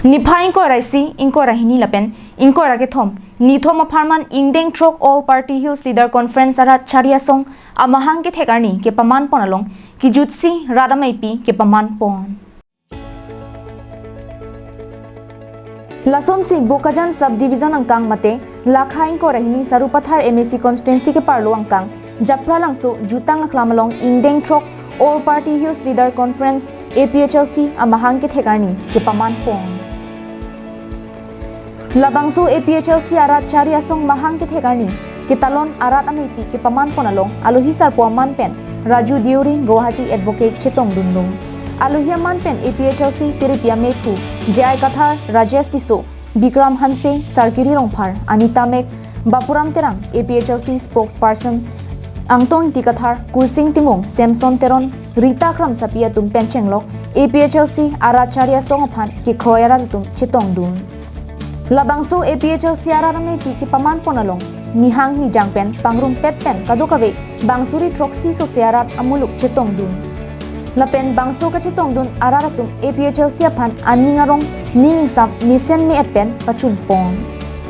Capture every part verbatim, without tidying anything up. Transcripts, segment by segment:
Niphai ingkoi ra isi, ingkoi ra hini lapen ingkoi ra kethom, nithom apharman ingdeng throk All Party Hills Leader Conference arat Chari Asong amahang kethek arni kepaman pon along kejutsi rat ameipi kepaman pon. Lasonsi Bokajan Subdivision angkang mate lakha ingkoi ra hini Sarupathar M A C constituency keparlo angkang Japralangso jutang aklam along ingdeng throk All Party Hills Leader Conference A P H L C amahang kethek arni kepaman pon. Labangso A P H L C arat Chari Asong mahang kethek arni ketalon arat ameipi kepaman pon along alohi sarpo aman pen Raju Deuri Guwahati Advocate chetongdunlo. Alohi aman pen A P H L C Tiripi ameiphu J I Kathar, Rajesh Tisso, Bikram Hanse, Sarkiri Rongphar, Anita Mek, Bapuram Terang, A P H L C spokesperson Angtong Ingti Kathar, Kursing Timung, Samson Teron, Rita Kramsapi atum pen chenglok A P H L C arat Chari Asong aphan kekroi arat atum chetongdun. Labangso A P H L C arat ameipi kepaman pon along nihang nijang pen pangrumpet pen kadokave bangsuri throksi sose arat amuluk chetongdun. Lapen bangso kachetongdun arat atum A P H L C aphan aning arong ning ingsam mesen me-et pen pachun pon.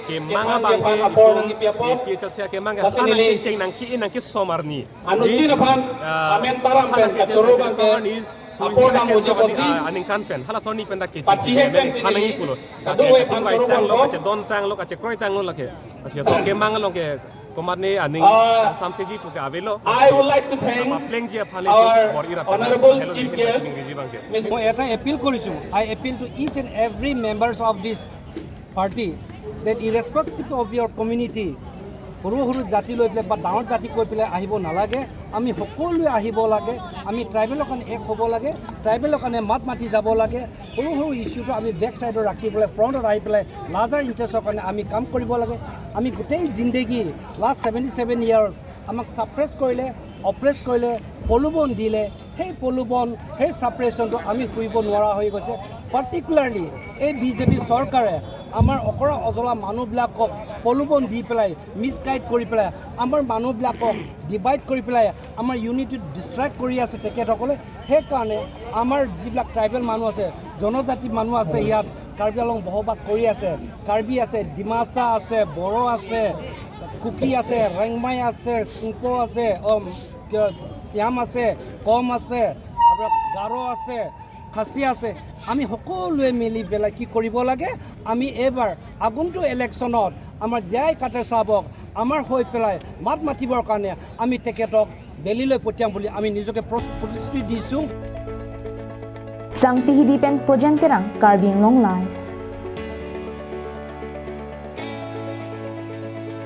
Kemang abang ke itum A P H L C kemang ke hana kecheng nang ke nang kesom arni. Anuttin aphan, ah, amen taram pen kachoro abang ke, apor nang uji posi, ah, aningkan pen hala sorni pen dak kecheng pachihek pen hana sini pulo. Kadokave aphan kachoro tanglo, kachedon tanglo, kachekroi tanglo lake. Asia so kemang along ke komatne aning, ah, samseji pu ke avelo. I would like to thank apa plengji aphan our bor ira pen honorable hello chief guest, Mister মই এটা এপিল কৰিছোঁ, I appeal to each and every members of this party that irrespective of your community, সৰু সৰু জাতি লৈ পেলাই বা ডাঙৰ জাতি কৈ পেলাই আহিব নালাগে। আমি সকলোৱে আহিব লাগে। আমি ট্ৰাইবেলৰ কাৰণে এক হ'ব লাগে, ট্ৰাইবেলৰ কাৰণে মাত মাতি যাব লাগে। সৰু সৰু ইছ্যুটো আমি বেক ছাইডত ৰাখি পেলাই ফ্ৰণ্টত আহি পেলাই লাৰ্জাৰ ইণ্টাৰেষ্টৰ কাৰণে আমি কাম কৰিব লাগে। আমি গোটেই জিন্দেগী লাষ্ট ছেভেণ্টি ছেভেন ইয়াৰ্ছ আমাক ছাপ্ৰেছ কৰিলে, অপ্ৰেছ কৰিলে, প্ৰলোভন দিলে, সেই প্ৰলোভন, সেই ছাপ্ৰেছনটো আমি শুহিব নোৱাৰা হৈ গৈছে। পাৰ্টিকুলাৰলি এই বিজেপি চৰকাৰে আমাৰ অকৰা অজলা মানুহবিলাকক প্ৰলোভন দি পেলাই, মিছগাইড কৰি পেলাই, আমাৰ মানুহবিলাকক ডিভাইড কৰি পেলাই আমাৰ ইউনিটি ডিষ্ট্ৰাক্ট কৰি আছে তেখেতসকলে। সেইকাৰণে আমাৰ যিবিলাক ট্ৰাইবেল মানুহ আছে, জনজাতি মানুহ আছে, ইয়াত কাৰ্বি আংলং বসবাস কৰি আছে। কাৰ্বি আছে, ডিমাচা আছে, বড়ো আছে, কুকি আছে, ৰেংমাই আছে, চিংপো আছে, অ, কিয়, চিয়াম আছে, কম আছে, আপোনাৰ গাৰো আছে, খাচী আছে। আমি সকলোৱে মিলি পেলাই কি কৰিব লাগে? আমি এইবাৰ আগন্তুক ইলেকশ্যনত আমাৰ জে আই কাটাৰ চাহাবক আমাৰ হৈ পেলাই মাত মাতিবৰ কাৰণে আমি তেখেতক দিল্লীলৈ পঠিয়াম বুলি আমি নিজকে প্ৰ-, প্ৰতিশ্ৰুতি দিছোঁ। Sangti Hidi pen Projen Terang, Karbi Anglong Live.